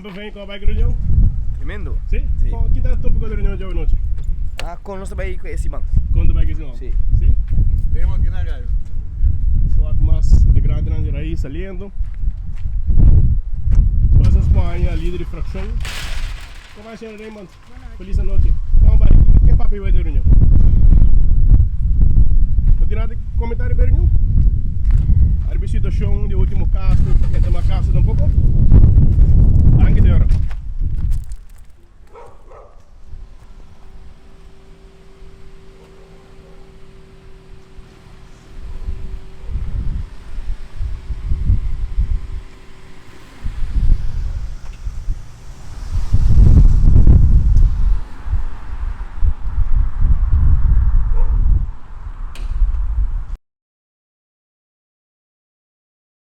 Kamperveen, kon a bai ku reunion? Tremendo. Si? Si. Kon, ki ta topiko di reunion djawe nochi? Ah, kon nos ta bai ku e siman. Kon ta bai ku e siman? Si. Si? Raymond, kina gallo? Swak mas integrantenan di Raiz saliendo. Despues nos por haña lider di frakshon. Kon bai, señor Raymond? Feliz anochi. Kon bai? Ken papia bai den reunion? No tin nada di comenta riba e reunion? Ariba e situacion di ultimo caso, ken ta mas caso tampoco? Danki, señora.